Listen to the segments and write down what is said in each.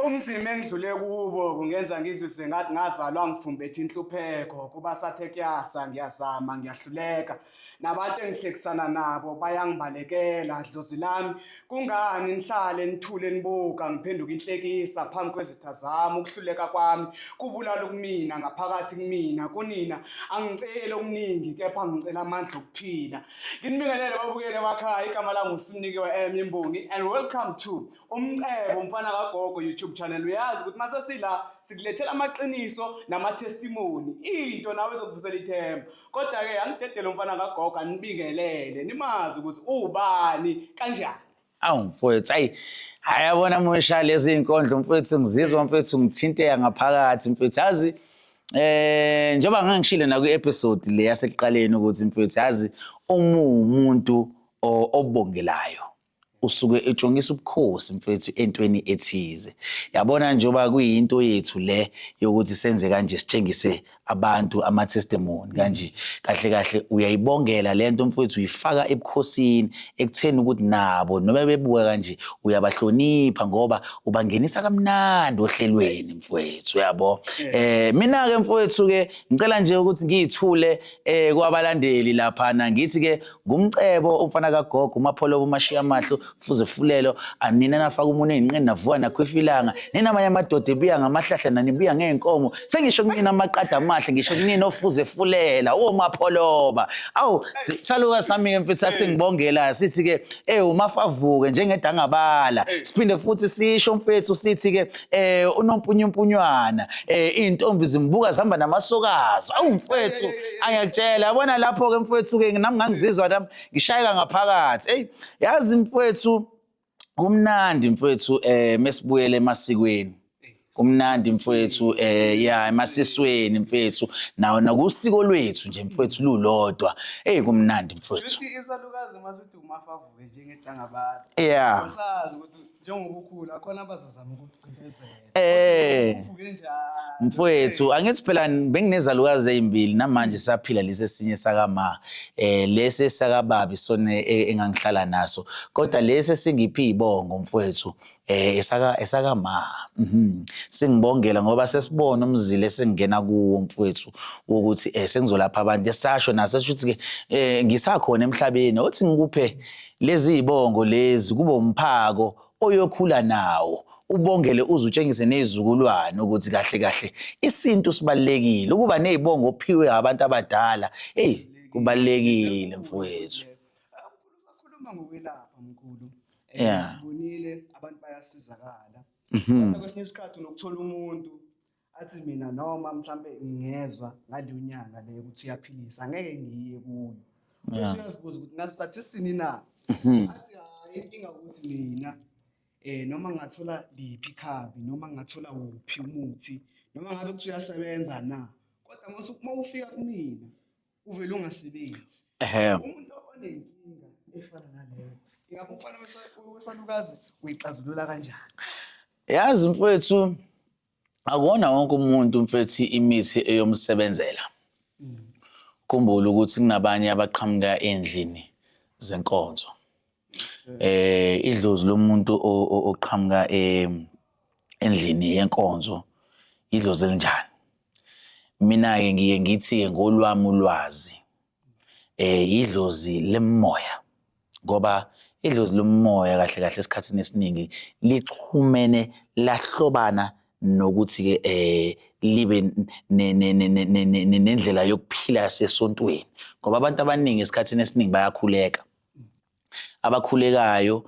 Ubunzima engidlule kubo kungenza ngizizwe ngathi ngazalwa ngifumbethe inhlupheko kuba sathe kuyasa ngiyazama ngiyahluleka nabantu engihlekisana nabo bayangibalekela dlozi lami kungani nihlale nithule nibuka ngiphenduka inhlekisa phambi kwezitha zami ukuhluleka kwami kubulala kumina ngaphakathi kumina kunina angiceli okuningi kepha ngicela amandla okuphila nginibingelele babukele emakhaya igama lami nguSimnikiwe M Imbongi and welcome to Umcebo mfana kagogo YouTube channel. Uyazi ukuthi mase sila sikulethela amaqiniso nama-testimony, into nawe ezokuvusela ithemba. Kodwa-ke angidedele umfana kagogo anibingelele nimazi ukuthi ubani kanjani. Awu mfowethu, ayi hayi yabona musha lezi inkondlo mfowethu, ngizizwa mfowethu ngithinteka ngaphakathi mfowethu. Yazi njengoba ngangishilo na kwi-episode le yasekuqaleni ukuthi mfowethu yazi uma uwumuntu obongelayo usuke etshongisa ubukhosi mfethu entweni ethize. Yabona njengoba kuyinto yethu le yokuthi senze kanje sitshengise abantu ama-testimony kanje, kahle kahle uyayibongela le nto mfethu, uyifaka ebukhosini ekutheni ukuthi nabo noma bebuka kanje uyabahlonipha ngoba ubangenisa kamnandi ohlelweni mfowethu, uyabo. Mina-ke mfowethu-ke ngicela nje ukuthi ngiyithule kwabalandeli laphana, ngithi-ke ngumcebo umfana kagogo umapholoba umashiya amahlo fuze fulelo anina nafaka umunwe ey'nqeni navuka nakhwifa ilanga nina amanye amadoda ebuya ngamahlahla nanibuya ngey'nkomo sengisho kunina amaqada amahle ngisho kunina ofuze fulela omapholoba awu saluka sami-ke mfethu sasingibongela sithi-ke ewu umafavuke njengedangabala siphinde futhi sisho mfethu sithi-ke unompunyumpunywana iy'ntombi zimbuka zihamba namasokazo awu mfethu angiyakutshela yabona lapho-ke mfethu-ke nami ngangizizwa nami ngishayeka ngaphakathi eyi yazi mfethu kumnandi mfethu mesibuyele emasikweni kumnandi mfethu ya emasisweni mfethu nawo nakusiko lwethu nje mfethu lulodwa eyi kumnandi mfethu. Shuthi isalukazi masithi umafavuke njengedangabala. Yeah. Usazi ukuthi njengoba ukhula khona abazozama ukukucindezela. Uvuke njalo. Mfowethu angithi phela benginezalukazi ezimbili namanje saphila lesi esinye sakama lesi esakababi sona engangihlala naso kodwa lesi esingiphi izibongo mfowethu esaka esakama singibongela ngoba sesibona umzila esengena kuwo mfowethu wokuthi sengizolapha abantu esasho naso shuthi ke ngisakhona emhlabeni othi ngikuphe lezi izibongo lezi kube umphako oyokhula nawo ubongele uze utshengise nezizukulwane ukuthi kahle kahle isintu sibalekile ukuba nezibongo ophiwe abantu abadala hey kubalekile mfowethu. Mkhulu usakhuluma ngokwelapha mkhulu. Yeah. Sibonile abantu bayasizakala. Kodwa kwesinye isikhathi unokuthola umuntu athi mina noma mhlambe ngingezwa ngaleyo nyanga leyo ukuthi uyaphilisa angeke ngiye kuyo. Bese uyazibuza ukuthi ngasizathu sini na? Athi hayi inkinga ukuthi mina noma ngathola liphi ikhambi noma ngathola wuphi umuthi noma ngabe kuthi uyasebenza na. Kodwa uma ufika kumina uvele ungasebenzi. Umuntu onenkinga efana naleyo ingabe umfana wesalukazi uyixazulula kanjani? Yazi mfowethu akuwona wonke umuntu mfethu imithi eyomsebenzela. Khumbula ukuthi kunabanye abaqhamuka endlini zenkonzo. Idlozi lomuntu oqhamuka endlini yenkonzo idlozi elinjani? Mina-ke ngiye ngithi-ke ngolwami ulwazi idlozi lemoya ngoba idlozi lomoya kahle kahle esikhathini esiningi lixhumene lahlobana nokuthi-ke libe nendlela yokuphila yasesontweni ngoba abantu abaningi esikhathini esiningi bayakhuleka. Abakhulekayo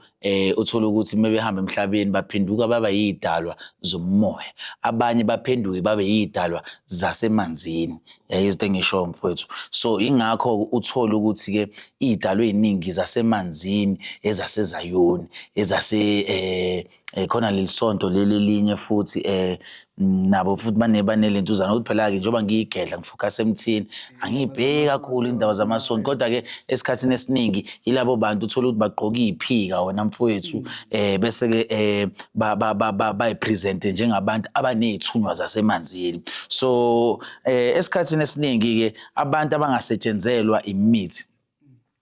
uthola ukuthi uma behamba emhlabeni baphenduka baba yidalwa zomoya, abanye baphenduke babe yidalwa zasemanzini. Yayizinto engisho mfowethu. So ingakho uthola ukuthi-ke iy'dalwa ey'ningi zasemanzini ezaseZayoni ezase khona leli sonto leli elinye futhi nabo futhi banelentuzana ukuthi phela-ke njengoba ngiyigedla ngifokhasa emthini angiyibheki kakhulu iy'ndaba zamasonto kodwa-ke esikhathini esiningi yilabo bantu uthole ukuthi bagqoke iy'phika wena mfowethu bese-ke bayipresente njengabantu abaney'thunywa zasemanzini. So esikhathini esiningi-ke abantu abangasetshenzelwa imithi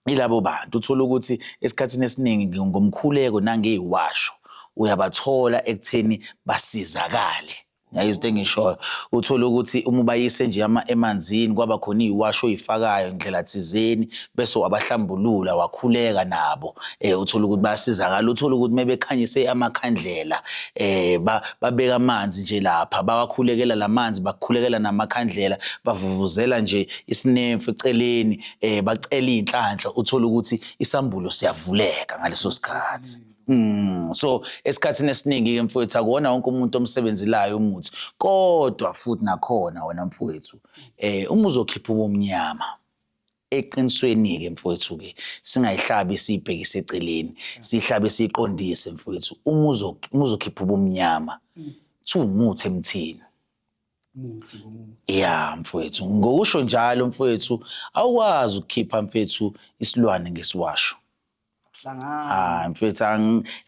ilabo bantu uthola ukuthi esikhathini esiningi ngomkhuleko nangey'washo Uyabathola ekutheni basizakale. Ngiyayizwa into engishoyo. Uthole ukuthi uma ubayise nje emanzini kwaba khona iy'washo oy'fakayo ndlela thizeni bese wabahlambulula wakhuleka nabo. Uthole ukuthi bayasizakala. Uthole ukuthi uma bekhanyise amakhandlela babeka amanzi nje lapha bawakhulekela la manzi bakhulekela namakhandlela bavuvuzela nje isinemfu eceleni bacela iy'nhlanhla uthole ukuthi isambulo siyavuleka ngaleso sikhathi. So esikhathini esiningi-ke mfowethu akuwona wonke umuntu omsebenzelayo umuthi kodwa futhi nakhona wena mfowethu uma uzokhipha ubumnyama eqinisweni-ke mfowethu-ke singayihlabi siyibhekise eceleni siyihlabe siyiqondise mfowethu uma uzokhipha ubumnyama kuthiwa umuthi emthini. Umuthi ngomuthi. Ya mfowethu ngokusho njalo mfowethu awukwazi ukukhipha mfethu isilwane ngesiwasho. Hlangana. Ah mfethu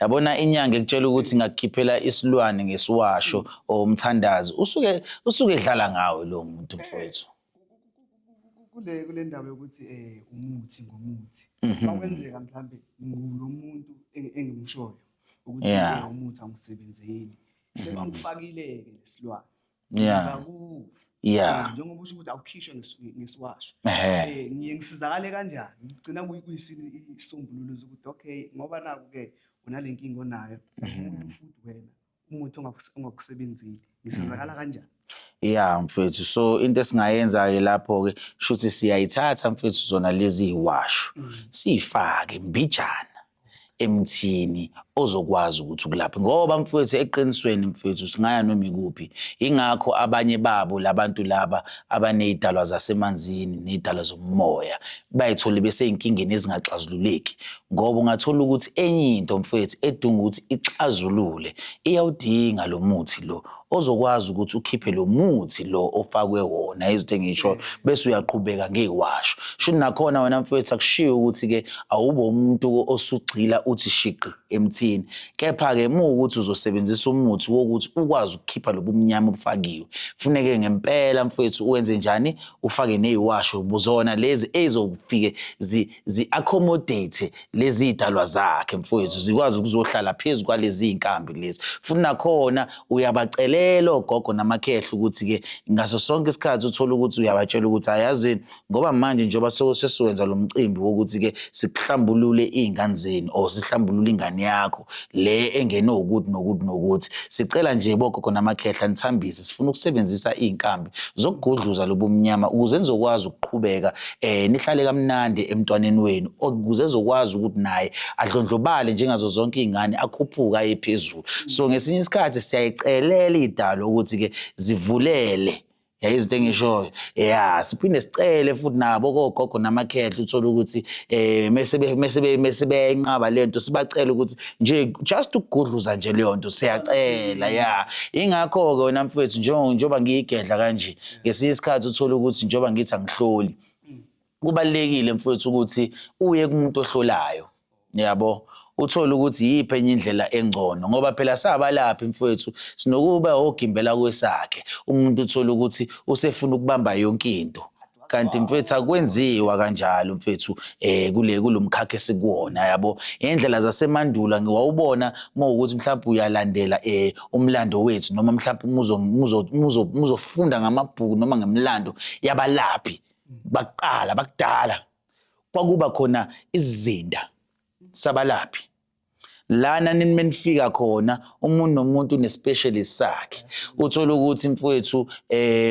yabona inyanga ekutshela ukuthi ngakukhiphela isilwane ngesiwasho or umthandazi usuke edlala ngawe lo muntu mfowethu. Kule ndaba yokuthi umuthi ngomuthi. Makwenzeka mhlambe ngulo muntu engimshoyo ukuthi umuthi awusebenzeli. Sebangifakile-ke lesilwane. Ngiza kuwe. Njengoba usho ukuthi awukhishwe ngesiwasho. Ngiye ngisizakale kanjani? Kugcina kuyisini isisombululo sokuthi okay ngoba naku-ke unale nkinga onayo umuntu futhi wena umuthi ongakusebenzeli. Ngisizakala kanjani? Ya mfethu so into esingayenza-ke lapho-ke shuthi siyayithatha mfethu zona lezi iy'washo siyifake mbijana emthini ozokwazi ukuthi ukulaphe ngoba mfowethu eqinisweni mfowethu singaya noma ikuphi ingakho abanye babo labantu laba abanezidalwa zasemanzini nezidalwa zomoya bayithole besey'nkingeni ezingaxazululeki ngoba ungathola ukuthi enye into mfowethu edinga ukuthi ixazulule iyawudinga lo muthi lo ozokwazi ukuthi ukhiphe lo muthi lo ofakwe wona izinto engisho bese uyaqhubeka ngey'washo shuthi nakhona wena mfowethu akushiwo ukuthi-ke awube umuntu osugxila uthi shiqi emthini kepha-ke uma ukuthi uzosebenzisa umuthi wokuthi ukwazi ukukhipha lobu mnyama obufakiwe funeke ngempela mfowethu uwenze njani ufake ney'washo zona lezi ey'zofike zi-accommodate lezi y'dalwa zakhe mfowethu zikwazi ukuzohlala phezu kwalezi y'nkambi lezi futhi nakhona uyabacelela ogogo namakhehla ukuthi-ke ngaso sonke isikhathi uthole ukuthi uyabatshela ukuthi ayazini ngoba manje njengoba sesiwenza lo mcimbi wokuthi-ke sikuhlambulule iy'ngane zenu or sihlambulule ingane yakho le engenwe ukuthi nokuthi nokuthi sicela nje bogogo namakhehla nithambise sifuna ukusebenzisa iy'nkambi zokugudluza lobumnyama ukuze nizokwazi ukuqhubeka nihlale kamnandi emntwaneni wenu ukuze ezokwazi ukuthi naye adlondlobale njengazo zonke iy'ngane akhuphuke aye phezulu. So ngesinye isikhathi siyayicelela iy'dalo ukuthi-ke zivulele yayizinto engishoyo ya siphinde sicele futhi nabo kogogo namakhehla uthole ukuthi mese beyanqaba lento sibacela ukuthi nje just ukugudluza nje leyo nto siyacela ya ingakho-ke wena mfowethu njengoba ngiyigedla kanje ngesinye isikhathi uthole ukuthi njengoba ngithi angihloli kubalulekile mfowethu ukuthi uye kumuntu ohlolayo yabo uthole ukuthi yiphi enye indlela engcono ngoba phela sabalaphi mfowethu sinokuba ogimbela kwesakhe umuntu uthole ukuthi usefuna ukubamba yonke into kanti mfethu akwenziwa kanjalo mfethu kule kulomkhakha esikuwona yabo indlela zasemandula ngiwawubona mawukuthi mhlawumbe uyalandela umlando wethu noma mhlawumbe umuzofunda ngamabhuku noma ngemlando yabalaphi baqala bakudala kwakuba khona isizinda sabalaphi lana nini menifika khona umuntu nomuntu une-specialist sakhe uthola ukuthi mfowethu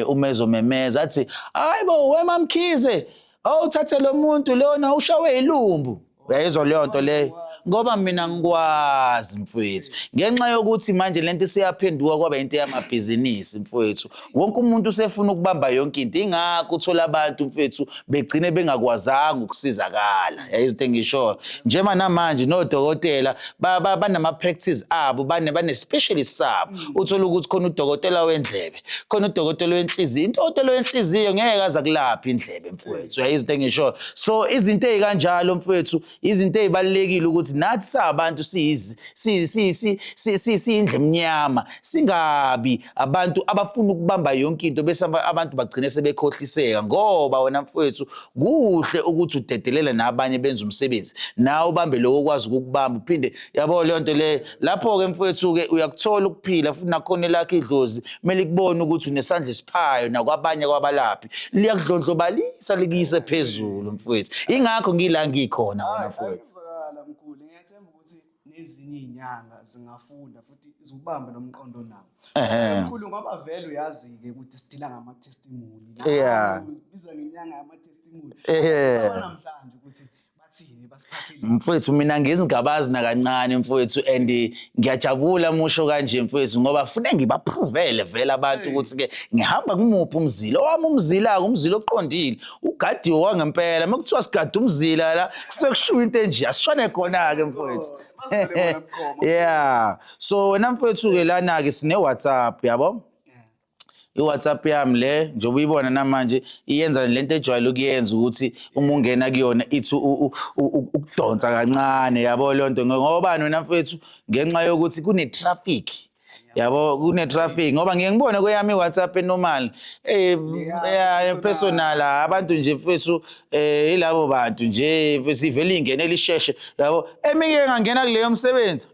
uma ezomemeza athi hayibo wemamkhize awuthathe lo muntu lona ushawe ilumbu uyayizwa leyo nto leyo ngoba mina ngikwazi mfowethu ngenxa yokuthi manje lento isiyaphenduka kwaba into yamabhizinisi mfowethu wonke umuntu usefuna ukubamba yonke into ingakho uthola abantu mfowethu begcine bengakwazanga ukusizakala yayizinto engishoyo njengoba namanje nodokotela banama-practice abo bane-specialist sabo uthola ukuthi khona udokotela wendlebe khona udokotela wenhliziyo udokotela wenhliziyo ngeke aze akulaphe indlebe mfowethu uyayizinto engishoyo so izinto ey'kanjalo mfowethu Izinto ezibalulekile ukuthi nathi sabantu siyindlu emnyama, singabi abantu abafuna ukubamba yonke into bese abantu bagcine sebekhohliseka, ngoba wena mfowethu kuhle ukuthi udedelele nabanye benze umsebenzi, nawe ubambe lokho okwazi ukukubamba uphinde, yabo leyo nto leyo. Lapho-ke mfowethu-ke uyakuthola ukuphila, futhi nakhona elakho idlozi kumele kubone ukuthi unesandla esiphayo nakwabanye kwabalaphi, liyakudlondlobalisa likuyise phezulu mfowethu. Ingakho ngila ngikhona wena mfowethu. Kuzwakala mkhulu, ngiyathemba ukuthi nezinye iy'nyanga zingafunda futhi ziwubambe lo mqondo nawo. Mkhulu, ngoba vele uyazi-ke ukuthi sidila ngama-testimony. Biza ngenyanga yama-testimony. Namhlanje ukuthi bathini, basiphathele. Mfowethu, mina ngizingabazi nakancane mfowethu, and ngiyajabula musho kanje mfowethu, ngoba fune ngibaphrovele vele abantu ukuthi ke ngihamba kumuphi umzila. Owami umzila umzila oqondile, ugadiwe wangempela. Uma kuthiwa sigada umzila la, kusuke kushiwo into enje, asishone khona-ke mfowethu. Yeah, so wena mfowethu-ke lana-ke sine-WhatsApp, yabo? I-WhatsApp yami le njengoba uyibona namanje iyenza lento ejwayele ukuyenza ukuthi uma ungena kuyona ithi ukudonsa kancane, yabo leyo nto. Ngobani wena mfethu? Ngenxa yokuthi kune-traffic, yabo, kune-traffic. Ngoba ngiye ngibone kweyami i-WhatsApp enormal, yeah, personal, abantu nje mfethu, ilabo bantu nje mfethu, ivele ingene lisheshe, yabo. Emike ngangena kuleyo msebenzi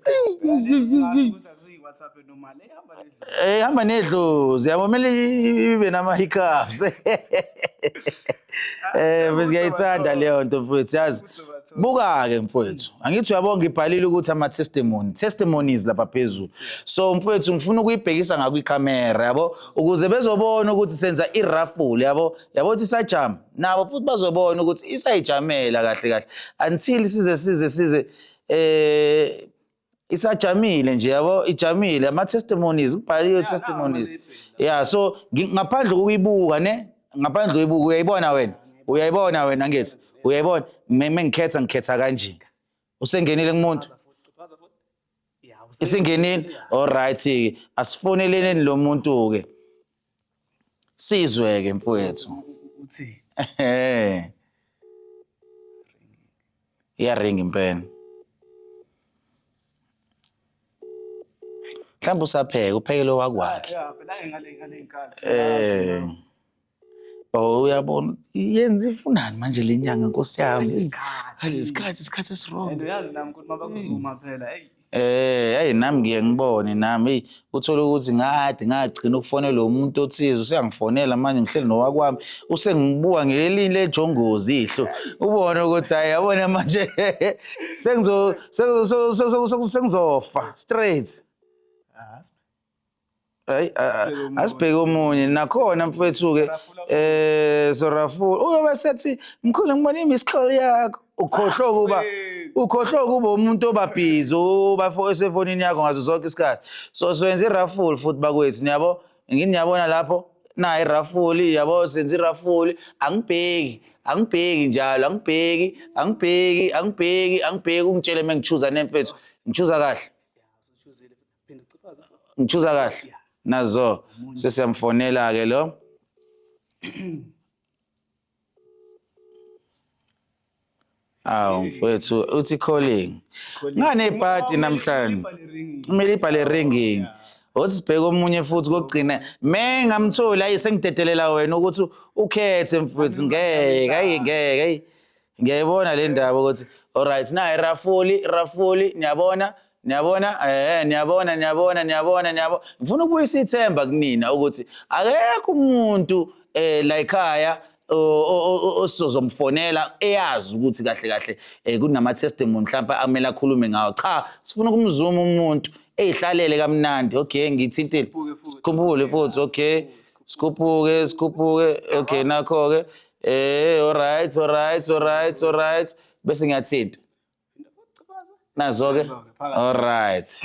hamba nedlozi, yabo, kumele ibe nama-hiccups. Bese ngiyayithanda leyo nto mfowethu, yazi. Buka-ke mfowethu, angithi uyabonga, ngibhalile ukuthi ama-testimony, testimonies lapha phezulu. So mfowethu, ngifuna ukuyibhekisa ngakwikhamera, yabo, ukuze bezobona ukuthi senza i-raffle, yabo, yabo ukuthi isajama nabo, futhi bazobona ukuthi isayijamela kahle kahle until size isajamile nje, yabo, ijamile ama-testimonies, kubhaliwe testimonies. Yeah, so ngaphandle kokuyibuka ne, ngaphandle kokuyibuka, uyayibona wena, uyayibona wena, ngithi uyayibona. Mengikhetha ngikhetha kanje, usengenile kumuntu, isingenile. Alright-ke, asifoneleleni lo muntu-ke, sizwe-ke mfowethu. Uthi Iyaringa impela. Mhlawumbe usapheka, uphekele wakwakhe. Yeah, phela ngale nkathi. Oh, uyabona, yenza ifunani manje le nyanga, nkosi yami. Isikhathi. Isikhathi, isikhathi esi-wrong. And uyazi nami ukuthi mabakuzuma phela, hey. Hey, nami ngiye ngibone nami, hey, uthole ukuthi ngade ngagcina ukufonela umuntu othize, useyangifonela manje ngihleli nowakwami, usengibuka ngelinye lejongozi ihlo, ubone ukuthi hayi, yabona manje sengizo sengizofa straight. Hayi, asibheke omunye nakhona mfowethu-ke, sorafula uyobe sethi mkhulu, ngibona i-miss call yakho, ukhohlwe ukuba ukhohlwe ukuba umuntu oba-busy uba esefonini yakho ngaso sonke isikhathi. So senza i-raffle futhi bakwethu, niyabo, ngithi niyabona lapho nayi i-raffle, yabo, senza i-raffle. Angibheki, angibheki njalo, angibheki, angibheki, angibheki, angibheki. Ungitshele uma ngichuza nemfethu, ngichuza kahle, ngichuza kahle nazo. Sesiyamfonela-ke lo. Awu mfowethu, uthi calling ngane ibhadi namhlanje, kumele ibhale ringing. Othi sibheke omunye futhi kokugcina, mengamtholi, ayi, sengidedelela wena ukuthi ukhethe mfowethu. Ngeke, ayi, ngeke, ayi, ngiyayibona le ndaba ukuthi alright, nayi raffle, raffle, niyabona, niyabona, niyabona, niyabona, niyabona, niyabona. Ngifuna ukubuyisa ithemba kunina ukuthi akekho umuntu la ekhaya osizomfonela eyazi ukuthi kahle kahle kunama testimony mhlawumbe amele akhulume ngawo. Cha, sifuna ukumzuma umuntu eyihlalele kamnandi. Okay, ngithintile, sikhuphule futhi. Okay, sikhuphuke, sikhuphuke. Okay, nakho ke. Alright, alright, alright, alright, bese ngiyathinta nazo ke. Alright,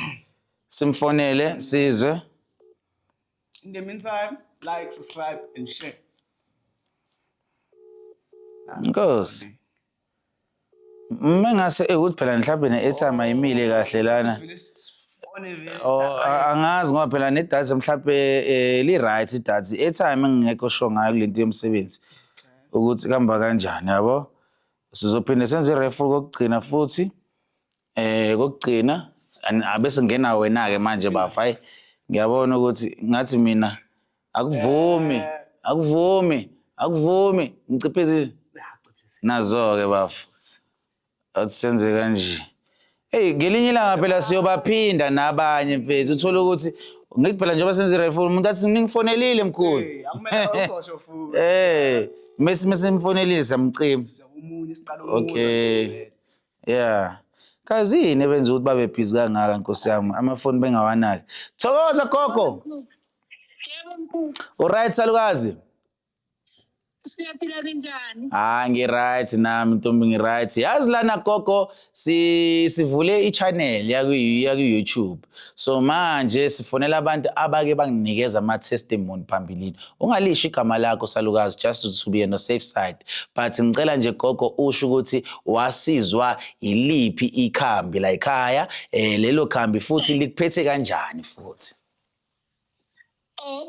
simfonele sizwe. In the meantime, like, subscribe and share. Nkosi, mengase ukuthi phela mhlawumbe ne-airtime ayimile kahle lana. Oh, angazi ngoba phela nedatha mhlawumbe li-right idatha, i-airtime engingekho sure ngayo kulento yomsebenzi ukuthi kuhamba kanjani, yabo. Sizophinde senze i-raffle kokugcina futhi. Kokugcina abese ngena wena ke manje bafa. Hayi ngiyabona ukuthi ngathi mina akuvumi, akuvumi, akuvumi. Ngiciphezi nazo ke bafa. Athi senze kanje. Hey ngelinye ilanga phela siyobaphinda nabanye mfethu uthola ukuthi ngithi phela njengoba senze i-raffle umuntu athi ningifonelile mkhulu. Eh, akumele usosho futhi. Mase simfonelile siyamcima. Omunye siqala umuzi. Okay. Yeah. Kazi yini ebenza ukuthi babe busy kangaka Nkosi yami amafoni bengawanaki. Thokoza gogo. Yebo mkhulu. Alright salukazi. Siyaphila kanjani? Ah ngi-right nami ntombi ngi-right. Yazi lana gogo sivule i-channel yaku YouTube. So manje sifonela abantu abake banginikeza ama testimony phambilini. Ungalisho igama lakho salukazi just to be on the safe side. But ngicela nje gogo usho ukuthi wasizwa iliphi ikhambi la ekhaya, lelo khambi futhi likuphethe kanjani futhi. Oh,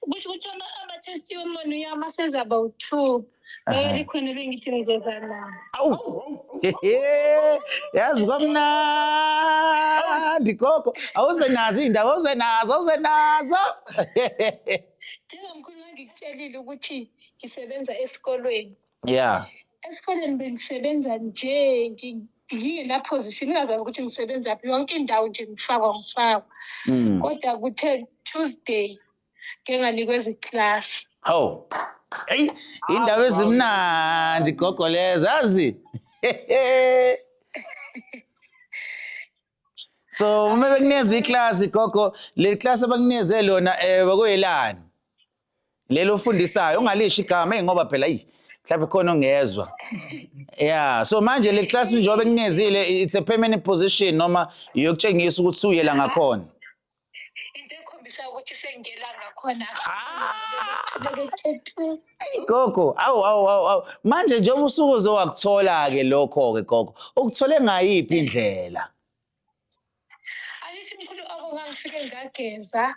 kusho ukuthi ama-testimony yami aseza about 2. Ngeke likhona bengithi ngizoza nawo. Awu. Yazi kwamnandi gogo. Awuze nazo iy'ndaba, awuze nazo, awuze nazo. Njengomkhulu ngangikutshelile ukuthi ngisebenza esikolweni. Yeah. Esikolweni bengisebenza nje ngingena position ngingazazi ukuthi ngisebenza phi yonke indawo nje ngifakwa. Kodwa kuthe Tuesday ngeke nganikwa class. Hawu. Hey, indaba ezimnandi gogo lezo yazi. So uma bekunikeza iclass gogo, le class abakunikeze lona bekuyelani? Lelo ufundisayo ungalisho igama hey ngoba phela ayi mhlawumbe khona ongezwa. Yeah, so manje le class njengoba bekunikezile it's a permanent position noma iyokutshengisa ukuthi uyela ngakhona. Into ekhombisa ukuthi sengiyela ngakhona. Gogo, awu awu awu awu. Manje njengoba usuke uzowakuthola ke lokho ke gogo, ukuthole ngayiphi indlela? Angithi mkhulu oko ngangifike ngageza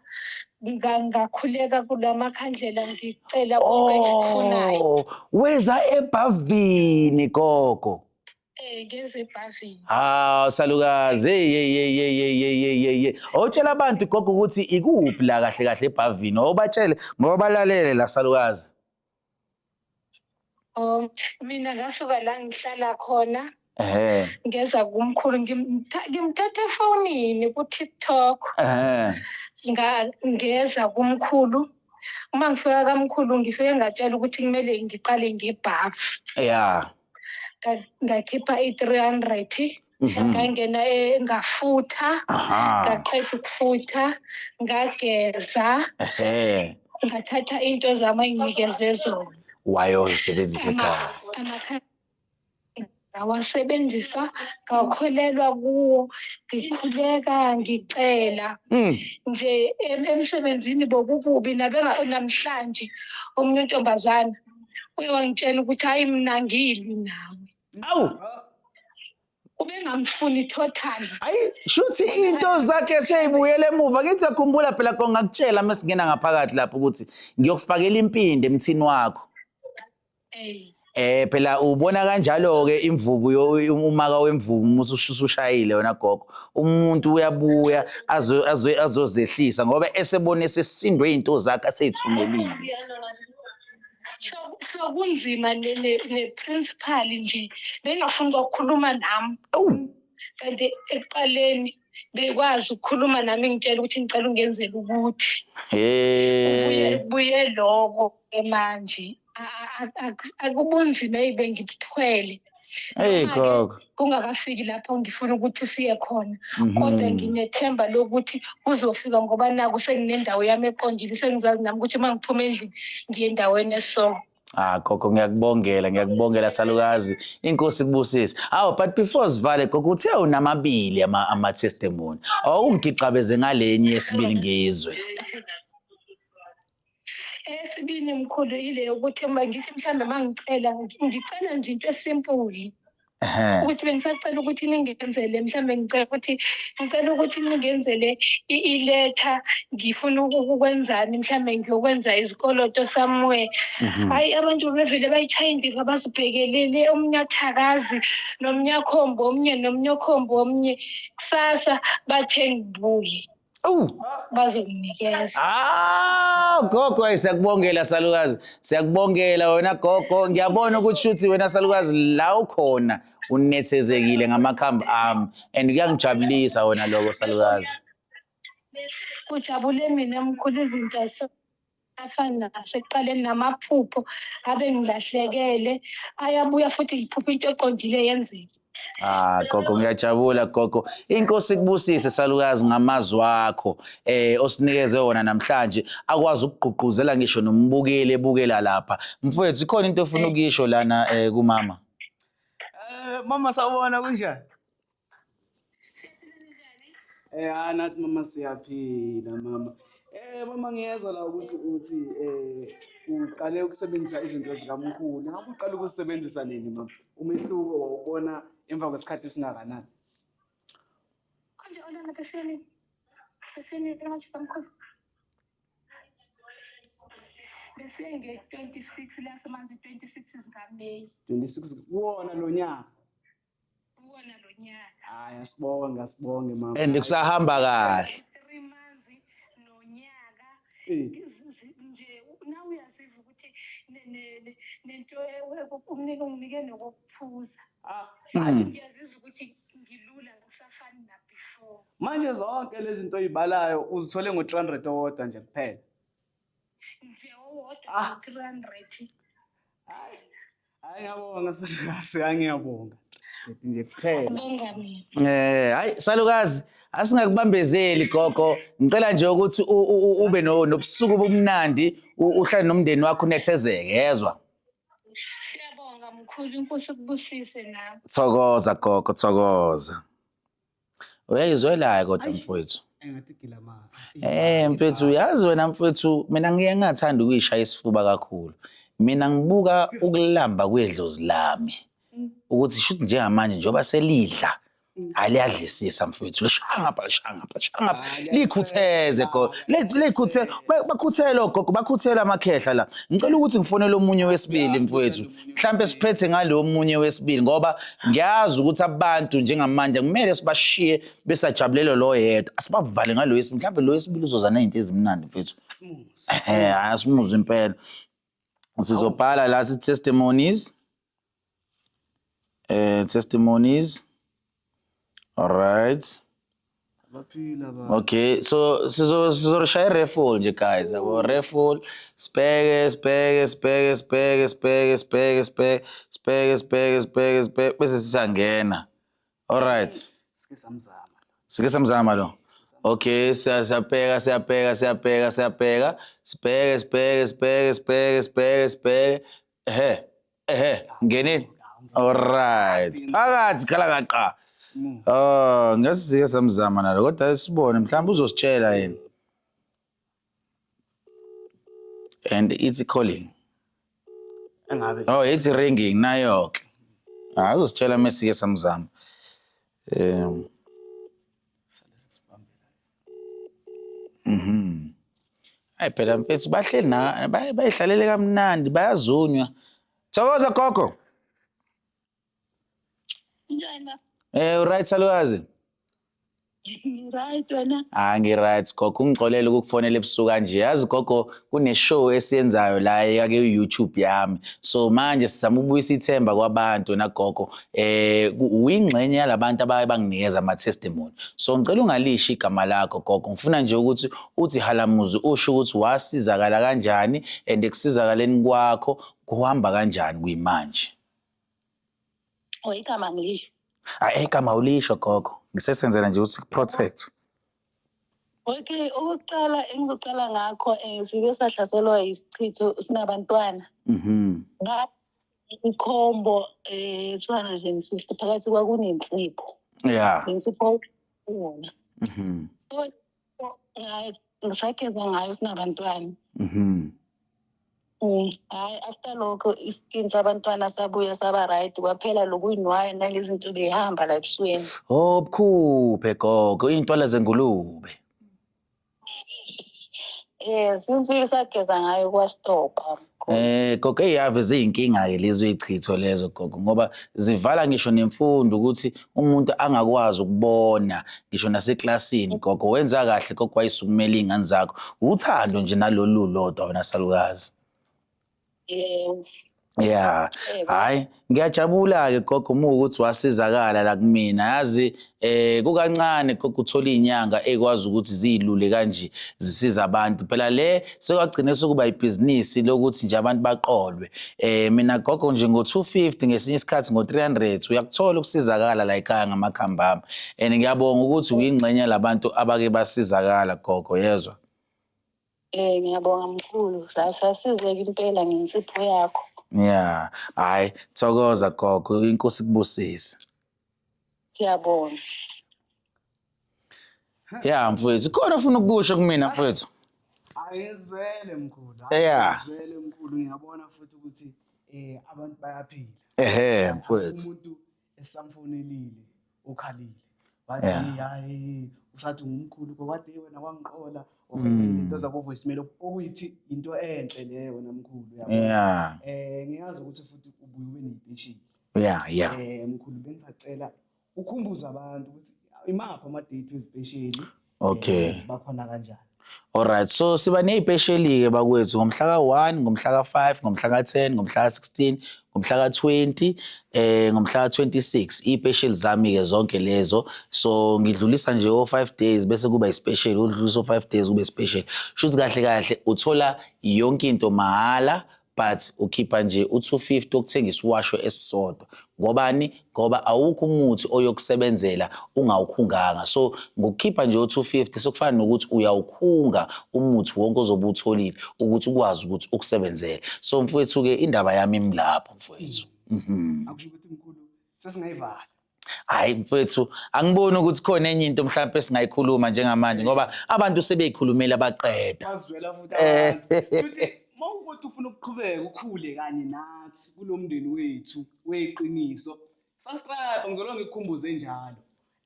ngakhuleka kulamakhandlela ngicela konke engikufunayo. Oh, weza ebhavini gogo. Ngeze ebhavini. Ah, salukazi. Hey hey hey hey hey hey hey hey. Awutshela abantu gogo ukuthi ikuphi la kahle kahle ebhavini. Awubatshele ngoba balalele la salukazi. Mina ngasuka la ngihlala khona. Ngeza kumkhulu ngimthatha efonini ku TikTok. Ngeza kumkhulu. Uma ngifika kamkhulu ngifike ngatshela ukuthi kumele ngiqale ngebhafu. Yeah. Ngakhipha i-300. Ngangena ngafutha. Ngaqeda ukufutha, ngageza. Ngathatha into zami enginikeze zona. Wayozisebenzisa ekhaya. Ngawasebenzisa, ngakholelwa kuwo, ngikhuleka ngicela. Nje emsebenzini bokukubi namhlanje omunye untombazana uye wangitshela ukuthi hayi mina ngilwi nawe. Awu. Ubengamfuni total. Hayi shuthi into zakhe seyibuyele emuva. Ngithi uyakhumbula phela kongakutshela mesingena ngaphakathi lapho ukuthi ngiyokufakela impindi emthini wakho. Phela ubona kanjalo ke imvubu umaka wemvubu umusushayile wena gogo. Umuntu uyabuya azozehlisa ngoba esebone sesindwe izinto zakhe aseyithumelile. So kunzima ne principal nje bengafuni ukukhuluma nami. Kanti ekuqaleni bekwazi ukukhuluma nami ngitshela ukuthi ngicela ungenzele ukuthi. Buye lokho manje. Akubunzima ebengibuthwele. Hey gogo. Kungakafiki lapho ngifuna ukuthi siye khona. Kodwa nginethemba lokuthi kuzofika ngoba naku senginendawo yami eqondile sengizazi nami ukuthi uma ngiphuma endlini ngiye endaweni eso. Ah gogo ngiyakubongela, ngiyakubongela salukazi. Inkosi ikubusise. Awu but before sivale gogo uthe unamabili ama testimony. Awungigixabeze ngalenye yesibili ngizwe. Esibini mkhulu ile ukuthi ngithi mhlambe mangicela ngicela nje into esimple. Ukuthi bengisacela ukuthi ningenzele mhlawumbe ngicela ukuthi ngicela ukuthi ningenzele iletha ngifuna ukwenzani mhlawumbe ngiyokwenza izikoloto somewhere. Hhayi abantu bebevele bayishaya indiva bazibhekelele omunye athakazi nomunye akhombe omunye nomunye okhombe omunye kusasa bathe ngibuye. Awu. Bazokunikeza. Ah, gogo ayi siyakubongela salukazi. Siyakubongela wena gogo. Ngiyabona ukuthi shuthi wena salukazi la ukhona unethezekile ngamakhambi ami and kuyangijabulisa wena lokho salukazi. Kujabule mina mkhulu izinto afana nasekuqaleni namaphupho abe ngilahlekele ayabuya futhi ngiphupha into eqondile yenzeke. Ah gogo ngiyajabula gogo. Inkosi ikubusise salukazi ngamazwi akho osinikeze wona namhlanje akwazi ukugqugquzela ngisho nombukeli ebukela lapha. Mfowethu ikhona into ofuna ukuyisho lana kumama? Mama sawubona kunjani? Hayi nathi mama siyaphila mama. Mama ngiyezwa la ukuthi uthi uqale ukusebenzisa izinto zikamkhulu. Ngabe uqale ukusebenzisa nini mama? Umehluko wawubona emva kwesikhathi esingakanani? Konje olona beseni beseni manje kamkhulu. Bese nge-26 lasemanzi 26 zikaMeyi. 26 kuwona lo nyaka. Kuwona lo nyaka. Hayi asibonge asibonge mama. And kusahamba kahle. 3 months nonyaka. Nje na uyaziva ukuthi nento umnike unginike nokuphuza. Ngiyazizwa ukuthi ngilula ngisafani na before. Manje zonke lezi zinto oyibalayo uzithole ngo-300 owodwa nje kuphela. Nje owodwa 300. Hayi ngiyabonga salukazi, ngiyabonga. Nje kuphela. Bonga mina. Hayi salukazi asingakubambezeli gogo. Ngicela nje ukuthi ube nobusuku obumnandi, uhlale nomndeni wakho unethezeke, yezwa? Siyabonga mkhulu, inkosi ikubusise nawe. Thokoza gogo, thokoza. Uyayizwela kodwa mfowethu. Engathi gila ma. Mfethu uyazi wena mfethu mina ngiye ngathanda ukuyishaya isifuba kakhulu. Mina ngibuka ukulamba kwedlozi lami. Ukuthi shuthi njengamanje njengoba selidla aliyadlisisa mfethu lishaya ngapha lishaya ngapha lishaya ngapha likhutheze gogo likhuthe bakhuthele ogogo bakhuthele amakhehla la. Ngicela ukuthi ngifonele omunye wesibili mfethu mhlambe siphethe ngalo munye wesibili ngoba ngiyazi ukuthi abantu njengamanje kumele sibashiye besajabulele lo yedwa asibavale ngalo wesibili mhlambe lo wesibili uzoza nezinto ezimnandi mfethu. Asimuzwe impela. Sizobhala la sithi testimonies. Testimonies. All right. Okay, so sizoshaya raffle nje guys. Yabo raffle sibheke sibheke sibheke sibheke sibheke sibheke sibheke sibheke sibheke sibheke sibheke bese sisangena. All right. Sike samzama. Sike samzama lo. Okay, siyabheka siyabheka siyabheka siyabheka sibheke sibheke sibheke sibheke sibheke sibheke. Ehe. Ehe, ngenile. All right. Phakathi khala kaqa. Oh, ngesike samzama nalo kodwa sibone mhlawumbe uzositshela yena. And it's calling. Engabe. Oh, it's ringing nayo ke. Ah, uzositshela mesike samzama. Hayi phela mfethu bahleli na bayihlalele kamnandi bayazunywa. Thokoza gogo. Njani ba? Right salukazi. Right wena. Ah ngi-right gogo, ungixolele ukukufonela ebusuku kanje. Yazi gogo kune show esiyenzayo la eke YouTube yami. So manje sizama ukubuyisa ithemba kwabantu na gogo. Uyingxenye yalabantu abaye banginikeza ama testimony. So ngicela ungalisho igama lakho gogo. Ngifuna nje ukuthi uthi halamuzi usho ukuthi wasizakala kanjani and ekusizakaleni kwakho kuhamba kanjani kuyimanje. Oh igama ngilisho. Hayi igama ulisho gogo. Ngisesenzela nje ukuthi protect. Okay, okokuqala engizoqala ngakho sike sahlaselwa isichitho sinabantwana. Ikhombo 250 phakathi kwakunensipho. Yeah. Insipho yona. So ngisageza ngayo sinabantwana. Hhayi after lokho iskin sabantwana sabuya saba right kwaphela lokuyinwaya nalezi zinto beyihamba la ebusweni. Oh bukhuphe gogo iy'ntwala zengulube. Since sageza ngayo kwastopha. Gogo eyave ziyinkinga-ke lezi uy'chitho lezo gogo ngoba zivala ngisho nemfundo ukuthi umuntu angakwazi ukubona ngisho naseklasini gogo wenza kahle gogo wayisukumela iy'ngane zakho uthando nje nalolu lodwa wena salukazi. Yebo. Yeah. Hayi, ngiyajabula ke gogo uma ukuthi wasizakala la kumina. Yazi kukancane gogo uthola izinyanga ekwazi ukuthi zilule kanje zisiza abantu. Phela le sekwagcina sekuba ibhizinisi lokuthi nje abantu baqolwe. Mina gogo nje ngo-250 ngesinye isikhathi ngo-300 uyakuthola ukusizakala la ekhaya ngamakhambi ami. And ngiyabonga ukuthi uyingxenye labantu abake basizakala gogo yezwa. Ngiyabonga mkhulu. Sasizeka impela ngensipho yakho. Yeah. Hayi, thokoza gogo, inkosi ikubusise. Siyabonga. Yeah, mfowethu. Khona ufuna ukusho kumina mfowethu. Ayizwele mkhulu. Yeah. Ayizwele mkhulu ngiyabona futhi ukuthi abantu bayaphila. Ehhe mfowethu. Umuntu esamfonelile ukhalile. Wathi hayi usathi ngumkhulu kodwa wena wangiqola into zabo voicemail okuyithi into enhle leyo wena mkhulu uyabona. Yeah. Ngiyazi ukuthi futhi ubuye ube neyipesheli. Yeah, yeah. Mkhulu bengisacela ukhumbuze abantu ukuthi imaphi ama-date wezipesheli. Okay. Zibakhona kanjani. Alright, so siba ney'pesheli-ke bakwethu ngomhla ka-1, ngomhla ka-5, ngomhla ka-10, ngomhla ka-16, ngomhla ka-20, ngomhla ka-26. Iy'pesheli zami-ke zonke lezo. So ngidlulisa nje o-5 days bese kuba i-special, udlulisa o-5 days kube special. Shuthi kahle kahle uthola yonke into mahhala but ukhipha nje u-250 ukuthenga isiwasho esisodwa. Ngobani? Ngoba awukho umuthi oyokusebenzela ungawukhunganga. So ngokukhipha nje u-250 sokufana nokuthi uyawukhunga umuthi wonke ozobe uwutholile ukuthi ukwazi ukuthi ukusebenzele. So mfowethu-ke indaba yami imlapho mfowethu. Akusho ukuthi mkhulu sesingayivala. Hayi mfowethu, angiboni ukuthi khona enye into mhlawumbe esingayikhuluma njengamanje ngoba abantu sebeyikhulumela baqeda. Bazwela futhi abantu. Futhi mawukuthi ufuna ukuqhubeka ukhule kanye nathi kulo mndeni wethu weqiniso, subscribe ngizolo ngikukhumbuze njalo.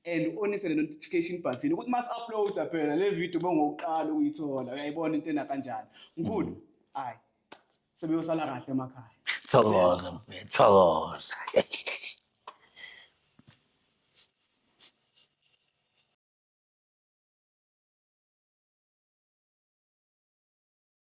And onise le notification button ukuthi mas uploada phela le video bongokuqala ukuyithola. Uyayibona into ena kanjani. Mkhulu, hayi. Sebeyosala kahle emakhaya. Thokoza mfethu, thokoza.